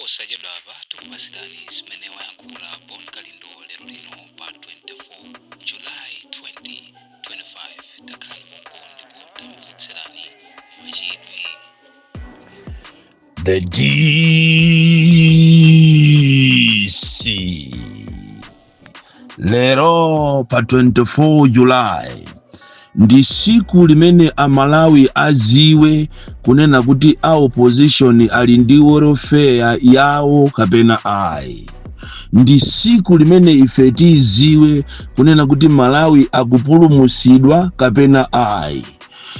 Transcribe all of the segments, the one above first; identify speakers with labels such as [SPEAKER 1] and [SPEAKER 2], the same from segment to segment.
[SPEAKER 1] Posachedwapa tikupatsirani zimene wayankhula Bon Kalindo lero lino pa 24 July 2025. Takhalani pompo ndipo tamvetserani mwachidwi.
[SPEAKER 2] The DC lero pa 24 July ndi siku limene Amalawi aziwe kunena kuti a opposition ali ndi welfare yawo kapena ayi. Ndi siku limene ife tiziwe kunena kuti Malawi akupulumusidwa kapena ayi.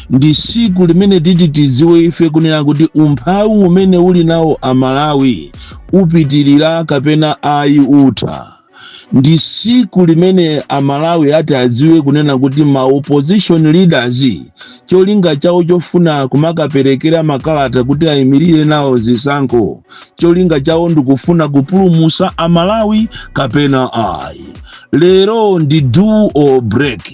[SPEAKER 2] Ndi siku limene titi tiziwe ife kunena kuti umphawi umene uli nawo Amalawi upitirira kapena ayi utha. Ndi siku limene Amalawi ati adziwe kunena kuti ma opposition leaders, cholinga chawo chofuna kumakaperekera makalata kuti ayimirire nawo zisankho, cholinga chawo ndikufuna kupulumusa Amalawi kapena ayi. Lero ndi do or break,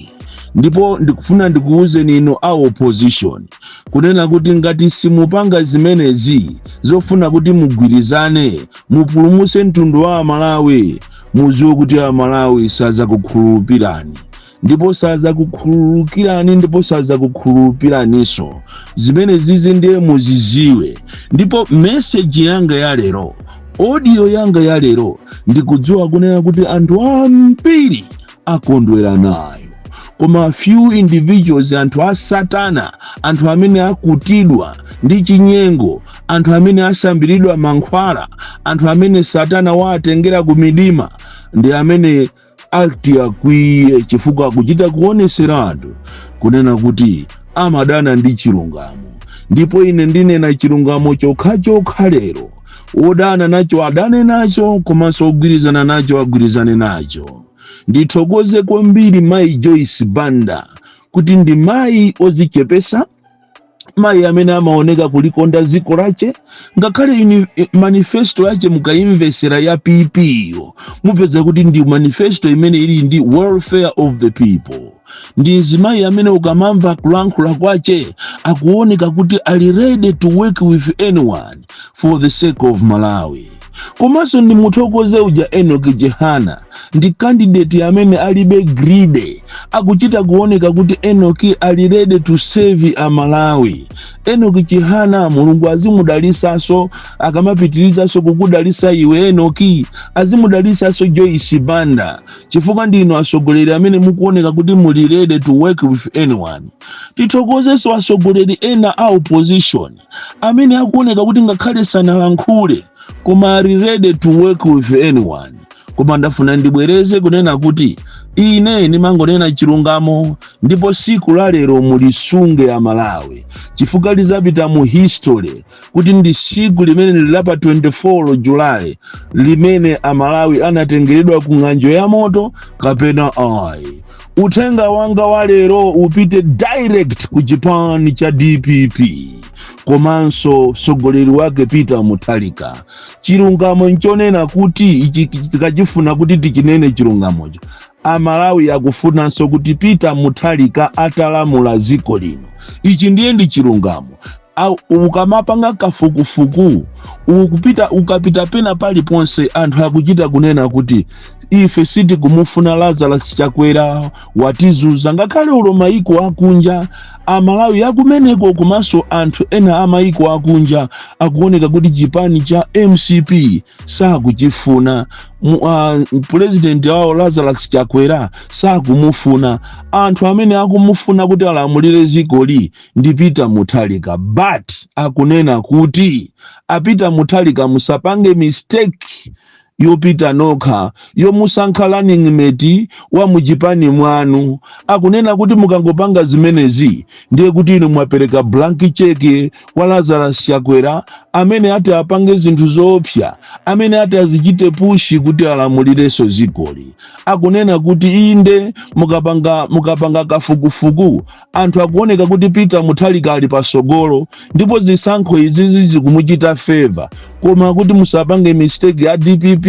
[SPEAKER 2] ndipo ndikufuna ndikuwuzeni inu a opposition kunena kuti ngati simupanga zimenezi zofuna kuti mugwirizane, mupulumuse mtundu wa Amalawi, muziwe kuti Amalawi sazakukhulupirani ndipo sazakukhululukirani ndipo sazakukhulupiraninso. Zimene zizi ndiye muziziwe. Ndipo message yanga ya lero, audio yanga ya lero, ndikudziwa kunena kuti anthu ambiri akondwera nayo, koma few individuals, anthu a satana, anthu amene akutidwa ndi chinyengo, anthu amene asambiridwa mankhwala, anthu amene satana waatengera ku midima, ndi amene ati akwiye, chifukwa akuchita kuonesera anthu kunena kuti amadana ndi chilungamo. Ndipo ine ndinena chilungamo chokhachokha lero. Wodana nacho adane nacho, komanso ogwirizana nacho agwirizane nacho. Ndithokoze kwambiri Mayi Joyce Banda kuti ndi mayi odzichepesa, mayi amene amaoneka kulikonda dziko lache. Ngakhale manifesto yache mukayimvesera ya PP yo, mupeza kuti ndi manifesto imene ili ndi welfare of the people. Ndi mzimayi amene ukamamva kulankhula kwache, akuoneka kuti ali ready to work with anyone for the sake of Malawi. Komanso ndimuthokoze uja Enoch Chihana, ndi candidate amene alibe greed. Akuchita kuoneka kuti Enoch ali ready to save Amalawi. Enoch Chihana, Mulungu azimudalisanso akamapitirizaso kukudalisa iwe Enoch, azimudalisanso Joyce Banda, chifukwa ndinu atsogoleri amene mukuoneka kuti muli ready to work with anyone. Tithokozenso atsogoleri ena a opposition amene akuoneka kuti ngakhale sanalankhule, koma ali ready to work with anyone. Koma ndafuna ndibwereze kunena kuti ine ndimangonena chilungamo, ndipo siku la lero mulisunge Amalawi, chifukwa lizapita mu history kuti ndi siku limene lili pa 24 July limene Amalawi anatengeredwa ku ng'anjo ya moto kapena ayi. Uthenga wanga wa lero upite direct ku chipani cha DPP komanso mtsogoleri wake Peter Mutharika. Chilungamo nchonena kuti ichi tikachifuna kuti tichinene chilungamocho, Amalawi akufunanso kuti Peter Mutharika atalamula dziko lino. Ichi ndiye ndi chilungamo. Ukamapanga kafukufuku, ukupita, ukapita pena paliponse, anthu akuchita kunena kuti ife sitikumufuna Lazarus Chakwera, watizunza. Ngakhale ulo maiko akunja, Amalawi akumeneko komanso anthu ena a maiko akunja akuoneka kuti chipani cha MCP sakuchifuna. President wawo Lazarus Chakwera sakumufuna. Anthu amene akumufuna kuti alamulire dzikoli ndi Peter Mutharika, but akunena kuti a Peter Mutharika, musapange mistake yopita nokha yomusankha running mate wa muchipani mwanu. Akunena kuti mukangopanga zimenezi, ndiye kuti inu mwapereka blank check kwa Lazarus Chakwera, amene ati apange zinthu zoopsa, amene ati azichite push kuti alamulirenso dzikoli. Akunena kuti inde, mukapanga kafukufuku, anthu akuoneka kuti Peter Mutharika ali pasogolo, ndipo zisankho izizi zikumuchita favor. Koma kuti musapange mistake ya DPP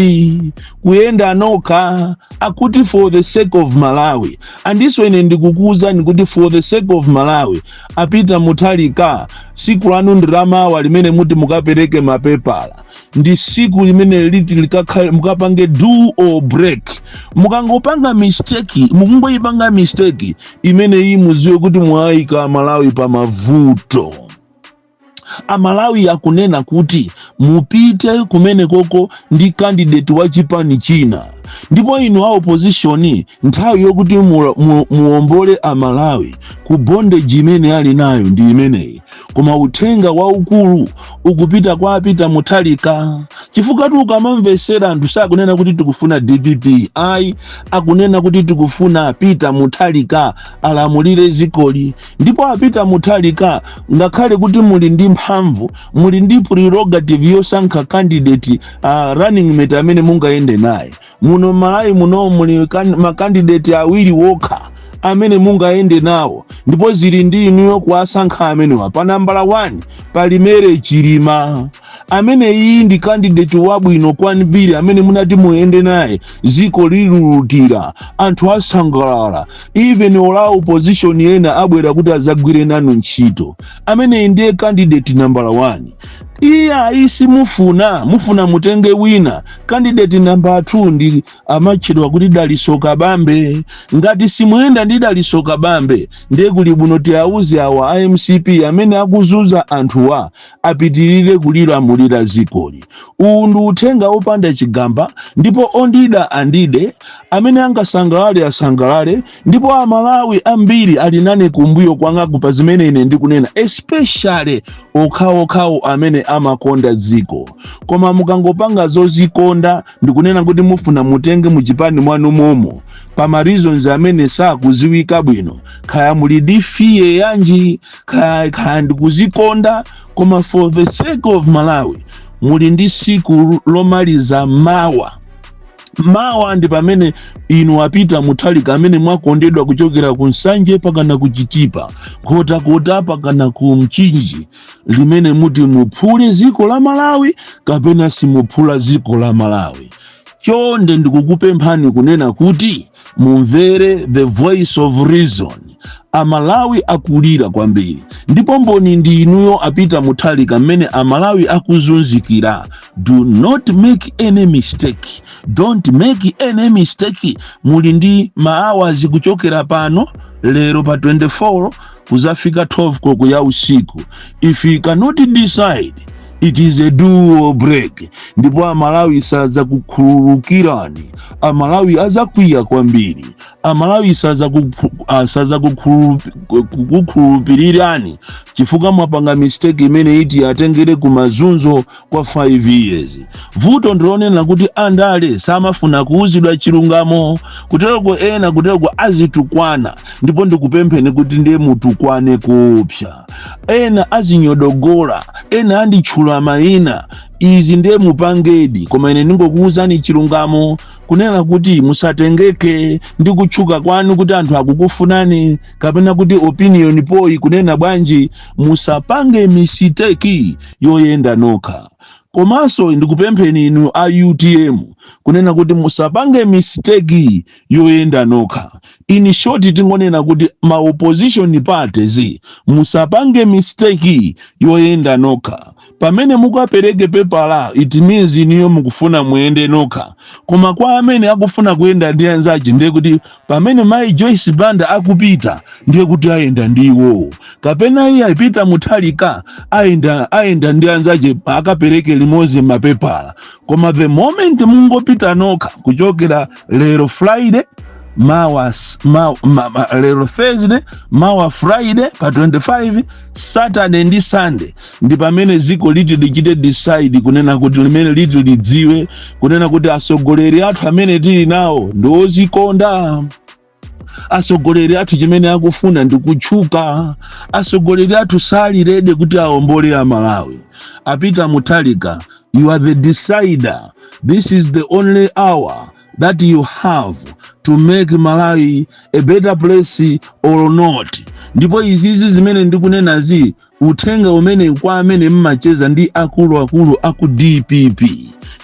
[SPEAKER 2] kuyenda nokha, akuti for the sake of Malawi. Andiso ine ndikukuwuzani kuti for the sake of Malawi, a Peter Mutharika, siku lanu ndi lamawa limene muti mukapereke mapepala. Ndi siku limene liti likakhale mukapange do or break. Mukangopanga mistake, mukungoyipanga mistake imeneyi, muziwe kuti mwayika Malawi pa mavuto. Amalawi akunena kuti mupite kumene koko ndi candidate wa chipani china. Ndipo inu a opposition, nthawi yokuti muwombole Amalawi ku bondage imene ali nayo ndi imeneyi. Koma uthenga waukulu ukupita kwa a Peter Mutharika, chifukwa tu ukamamvesera anthu sakunena kuti tikufuna DPP, ayi, akunena kuti tikufuna Peter Mutharika alamulire zikoli. Ndipo a Peter Mutharika, ngakhale kuti muli ndi mphamvu, muli ndi prerogative yosankha candidate, running mate amene mungayende naye. Muno Malawi muno muli ma candidate awiri wokha amene mungayende nawo, ndipo zili ndi inuyo kuwasankha amenewa. Pa nambala 1 pali Mary Chilima, amene iyi ndi candidate wabwino kwambiri amene munati muyende naye, ziko lilulutira, anthu asangalala, even ola opposition ena abwera kuti azagwire nanu ntchito. Ameneyi ndiye candidate nambala 1. Iye ayi, simufuna, mufuna mutenge wina. Candidate namba 2 ndi amatchedwa kuti Dalitso Kabambe. Ngati simuyenda ndi Dalitso Kabambe, ndiye kuli bwino tiauze awa a MCP amene akuzunza anthuwa apitirire kulilamulira zikoli. Uwu ndi uthenga wopanda chigamba, ndipo ondida andide, amene angasangalale asangalale. Ndipo Amalawi ambiri ali nane kumbuyo kwangaku pa zimene ine ndikunena, especially okhaokhawo amene amakonda dziko. Koma mukangopanga zozikonda, ndikunena kuti mufuna mutenge muchipani mwanu momo pa ma reasons amene sakuziwika bwino, kaya muli ndi fear yanji, kaya ndikuzikonda, koma for the sake of Malawi, muli ndi siku lomaliza mawa. Mawa ndi pamene inu a Peter Mutharika, amene mwakondedwa kuchokera ku Nsanje pakana ku Chitipa, Nkhotakota pakana ku Mchinji, limene muti muphule dziko la Malawi kapena simuphula dziko la Malawi. Chonde ndikukupemphani kunena kuti mumvere the voice of reason. Amalawi akulira kwambiri, ndipo mboni ndi inuyo a Peter Mutharika mmene Amalawi akuzunzikira. Do not make any mistake, don't make any mistake. Muli ndi ma hours kuchokera pano lero pa 24 kuzafika 12 koloko ya usiku. If you cannot decide, it is a do or break. Ndipo Amalawi sadzakukhululukirani, Amalawi azakwiya kwambiri, Amalawi sadzakukhulupirirani chifukwa mwapanga mistake imene iti atengere ku mazunzo kwa 5 years. Vuto ndilonena kuti andale samafuna kuuzidwa chilungamo. Kutereko ena kutereko azitukwana, ndipo ndikupempheni kuti ndiye mutukwane kuopsa. Ena azinyodogola, ena anditchula mayina, izi ndiye mupangedi. Koma ine ndingokuwuzani chilungamo kunena kuti musatengeke ndi kutchuka kwanu kuti anthu akukufunani kapena kuti opinion poll kunena bwanji. Musapange mistake yoyenda nokha. Komanso ndikupempheni inu a UTM kunena kuti musapange mistake yoyenda nokha. In short, tingonena kuti ma opposition parties, musapange mistake yoyenda nokha. Pamene mukapereke pepala, it means iniyo mukufuna muyende nokha. Koma kwa amene akufuna kuyenda ndi anzace, ndiye kuti pamene mayi Joyce Banda akupita, ndiye kuti ayenda ndi iwowo, kapena iye a Peter Mutharika ayenda ndi anzace akapereke limodzi mapepala. Koma the moment mungopita nokha, kuchokera lero Friday, mawa lero Thursday, mawa Friday pa 25, Saturday ndi Sunday, ndi pamene dziko liti lichite decide kunena kuti limene liti lidziwe kunena kuti atsogoleri athu amene tili nawo ndi ozikonda, atsogoleri athu chimene akufuna ndi kutchuka, atsogoleri athu sali ready kuti awombole Amalawi. A Peter Mutharika, you are the decider. This is the only hour. that you have to make Malawi a better place or not. Ndipo izizi zimene ndikunenazi, uthenga umene kwa amene mmacheza ndi akuluakulu aku DPP,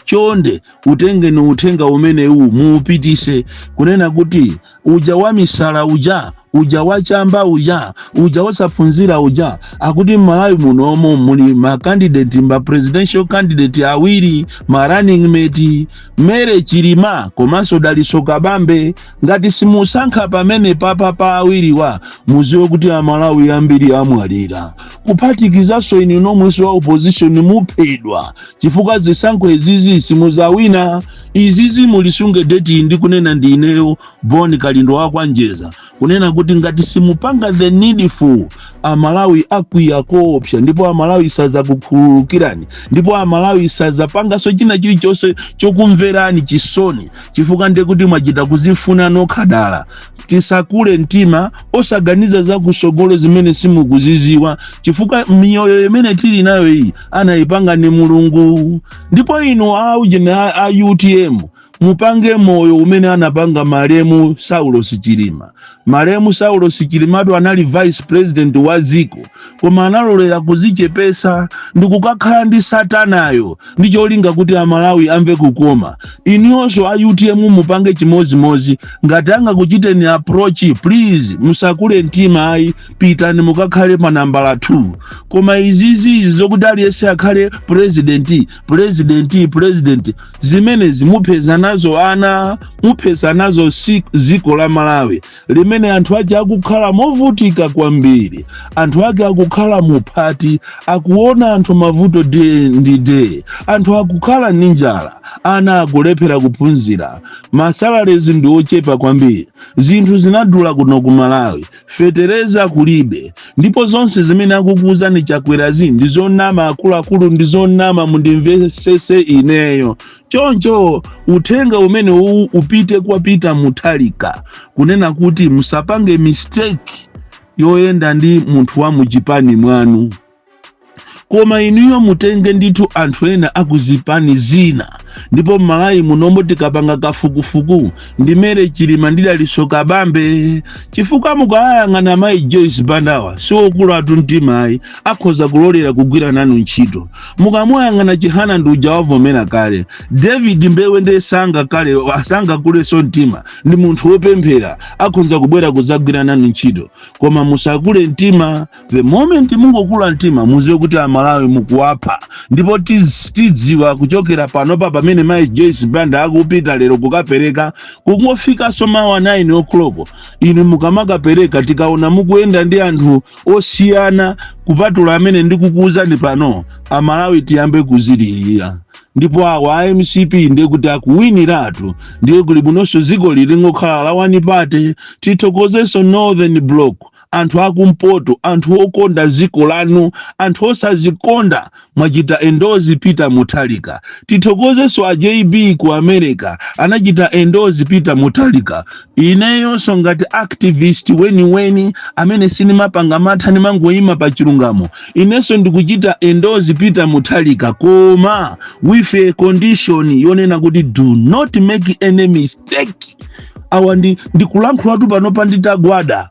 [SPEAKER 2] chonde utengeni uthenga umenewu muupitise, kunena kuti uja wa misala uja, uja wachamba uja, uja wosaphunzira uja, akuti m'Malawi munomo muli ma candidate, ma presidential candidate awiri, ma running mate, Mary Chilima komanso Daliso Kabambe. Ngati simusankha pamene papa pa awiriwa, muziwe kuti Amalawi ambiri amwalira, kuphatikizanso inu nomwenso wa opposition muphedwa, chifukwa zisankho izizi simuzawina. Izizi mulisunge date, ndi kunena ndi ineyo Bon Kalindo wakwanjeza, kunena kuti ngati simupanga the needful, Amalawi akwiya koopsa, ndipo Amalawi sazakukhululukirani, ndipo Amalawi sazapanganso china chilichonse chokumverani chisoni, chifukwa ndiye kuti mwachita kuzifuna nokha dala. Tisakule mtima osaganiza za kusogolo zimene simukuziziwa, chifukwa miyoyo imene tili nayo iyi anayipanga ni Mulungu. Ndipo inu aujene a UTM, mupange moyo umene anapanga malemu Saulos Chilima. Malemu Saulos Chilimatu anali vice president wa dziko, koma analolera kuzichepesa ndi kukakhala ndi satanayo ndi cholinga kuti Amalawi amve kukoma. Inuyonso a UTM mupange chimozimozi. Ngati angakuchiteni approach, please musakule mtima ayi, pitani mukakhale pa nambala 2. Koma izizi zokuti aliyense akhale president, president, president, zimenezi mupeza nazo ana, mupeza nazo dziko la Malawi limene anthu ake akukhala movutika kwambiri, anthu ake akukhala muphati, akuona anthu mavuto day ndi day, anthu akukhala ndi njala, ana akulephera kuphunzira, ma salaries ndi ochepa kwambiri, zinthu zinadula kuno ku Malawi, fetereza kulibe. Ndipo zonse zimene akukuwuzani Chakwerazi ndi zonama, akuluakulu, ndi zonama, mundimvesese ineyo. Choncho uthenga umene uwu upite kwa Peter Mutharika, kunena kuti musapange mistake yoyenda ndi munthu wa muchipani mwanu, koma inuyo mutenge ndithu anthu ena akuzipani zina. Ndipo m'Malawi munombo tikapanga kafukufuku, ndi Mary Chilima ndi Daliso Kabambe, chifukwa mukayang'ana mayi Joyce Bandawa siwokulu mtima ayi, akhoza kulolera kugwira nanu ntchito. Mukamuyang'ana Chihana ndi uja wavomera kale. David Mbewe ndiye sanga kale sangakulenso mtima, ndi munthu wopemphera, akhoza kubwera kudzagwira nanu ntchito. Koma musakule mtima. The moment mungokula mtima, muziwe kuti Amalawi mukuwapha. Ndipo tidziwa kuchokera panopa pamene mayi Joyce Banda akupita lero kukapereka, kungofikanso mawa 9 o'clock, inu mukamakapereka, tikaona mukuyenda ndi anthu osiyana kupatula amene ndikukuwuzani pano, Amalawi tiyambe kuzilirira. Ndipo awa a MCP ndiye kuti akuwiniratu, ndiye kuli bwinonso dziko lilingokhala la one party. Tithokozenso Northern Block, anthu akumpoto, anthu okonda dziko lanu, anthu osazikonda, mwachita endorse Peter Mutharika. Tithokozenso a JB ku America, anachita endorse Peter Mutharika. Ineyonso ngati activist weniweni amene sinimapanga mantha, nimangoyima pa chilungamo, inenso ndikuchita endorse Peter Mutharika, koma with a condition yonena kuti do not make any mistake. Awa ndi ndikulankhulatu panopa nditagwada,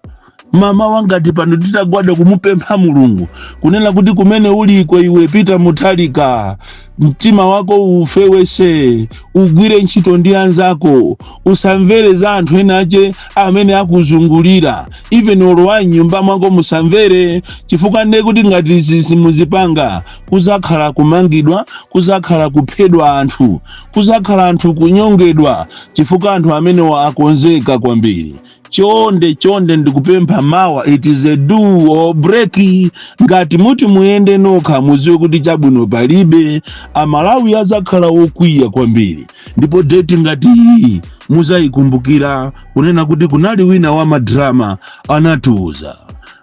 [SPEAKER 2] mama wangati pano titagwada kumupempha Mulungu, kunena kuti kumene uliko iwe Peter Mutharika, mtima wako ufewese, ugwire ntchito ndi anzako, usamvere za anthu ena ache amene akuzungulira, even olowa mnyumba mwako musamvere, chifukwa ndiye kuti ngati izi simuzipanga, kuzakhala kumangidwa, kuzakhala kuphedwa anthu, kuzakhala anthu kunyongedwa, chifukwa anthu amenewa akonzeka kwambiri. Chonde chonde ndikupempha, mawa it is a do or break. Ngati muti muyende nokha, muziwe kuti chabwino palibe, Amalawi azakhala wokwiya kwambiri. Ndipo date ngati iyi muzayikumbukira, kunena kuti kunali wina wa ma drama anatiuza.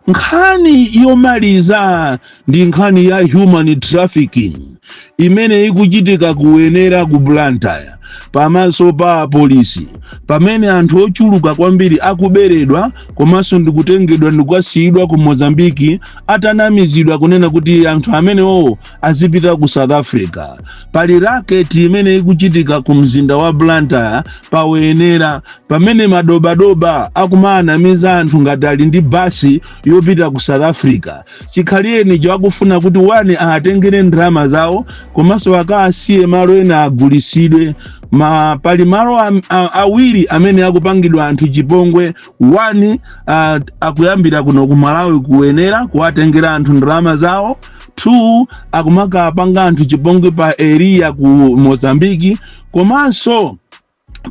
[SPEAKER 2] Nkhani yomaliza ndi nkhani ya human trafficking. Imene ikuchitika ku Wenela ku Blantyre pamaso pa apolisi, pamene anthu ochuluka kwambiri akuberedwa komanso ndikutengedwa ndikukasiyidwa ku Mozambiki, atanamizidwa kunena kuti anthu amenewo azipita ku South Africa. Pali racket imene ikuchitika ku mzinda wa Blantyre pa Wenela, pamene madobadoba akumaanamiza anthu ngati ali ndi basi yopita ku South Africa, chikhaliyenicho akufuna kuti one atengere ndalama zawo komanso akasiye malo ena agulisidwe. Pali malo awiri amene akupangidwa anthu chipongwe. One, akuyambira kuno ku Malawi ku Wenela kuwatengera anthu ndalama zawo. Two, akumakapanga anthu chipongwe pa area ku Mozambiki komanso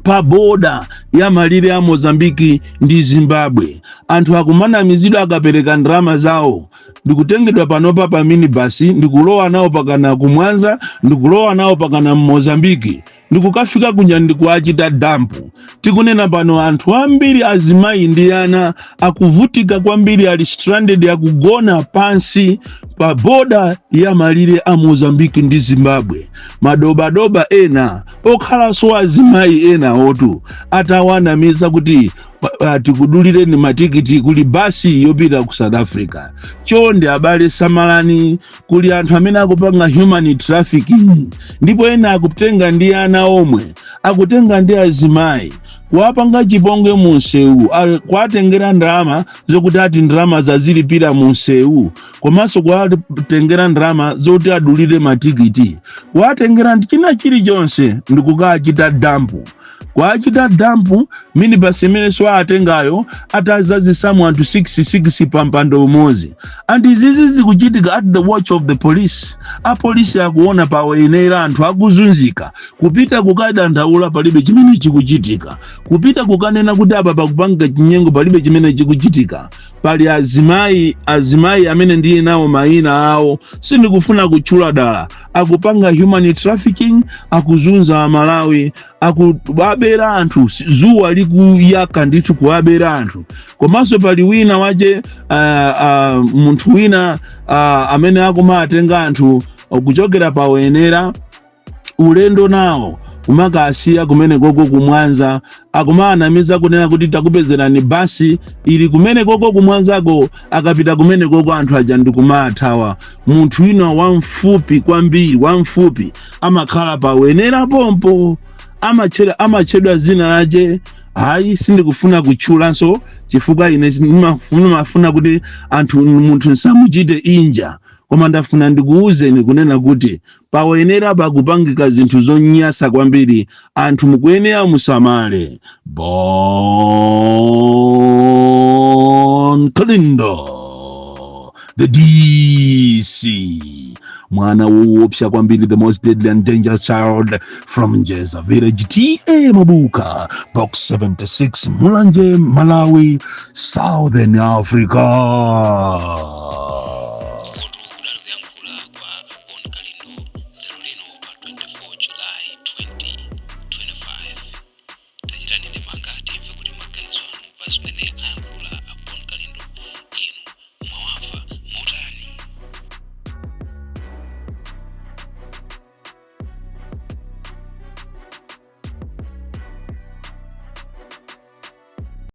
[SPEAKER 2] pa boda ya malire a Mozambiki ndi Zimbabwe. Anthu akumanamizidwa akapereka ndalama zawo ndikutengedwa panopa pa minibasi, ndikulowa nawo pakana kumwanza, ndikulowa nawo pakana mMozambiki, ndikukafika kunja ndikuachita dump. Tikunena pano anthu ambiri, azimayi ndi ana, akuvutika kwambiri, ali stranded, akugona pansi pa boda ya malire a Mozambiki ndi Zimbabwe. Madobadoba ena okhalanso azimayi ena otu atawanamiza kuti tikudulireni matikiti, kuli basi yopita ku South Africa. Chonde abale, samalani, kuli anthu amene akupanga human trafficking, ndipo ena akutenga ndi ana omwe, akutenga ndi azimayi kuwapanga chipongwe munsewu, kuwatengera ndalama zokuti ati ndalama zazilipira munsewu, komanso kuwatengera ndalama zoti adulire matikiti, kuwatengera ndi china chilichonse ndikukachita dump, kwachita dump. Minibus imene so atengayo atazazisamu anthu 66 pa mpando umodzi. And izizi zikuchitika at the watch of the police. Apolisi akuona pawenera anthu akuzunzika, kupita kukadandaula palibe chimene chikuchitika, kupita kukanena kuti apa pakupanga chinyengo palibe chimene chikuchitika. Pali azimayi, azimayi amene ndiye nawo mayina awo sindikufuna kutchula dala, akupanga human trafficking, akuzunza Amalawi, akuwabera anthu zuwa likuyaka ndithu, kuwabera anthu. Komanso pali wina wache, munthu wina amene akumatenga anthu kuchokera pawenera ulendo nawo kumakasiya kumene koko kumwanza, akumaanamiza kunena kuti takupezerani basi ili kumene koko kumwanzako. Akapita kumene koko anthu aja ndikumathawa. Munthu wina wamfupi kwambiri, wamfupi, amakhala pawenera pompo, amatchedwa zina lache, hayi, sindikufuna kutchulanso chifukwa ine ndimafuna kuti anthu munthu nsamuchite inja. Koma ndafuna ndikuwuzeni kunena kuti pawenera pakupangika zinthu zonyasa kwambiri. Anthu mukuyenera musamale. Bon Kalindo, the DC, mwana woopsa kwambiri, the most deadly and dangerous child from Njeza village, T/A Mabuka, Box 76, Mulanje, Malawi, Southern Africa.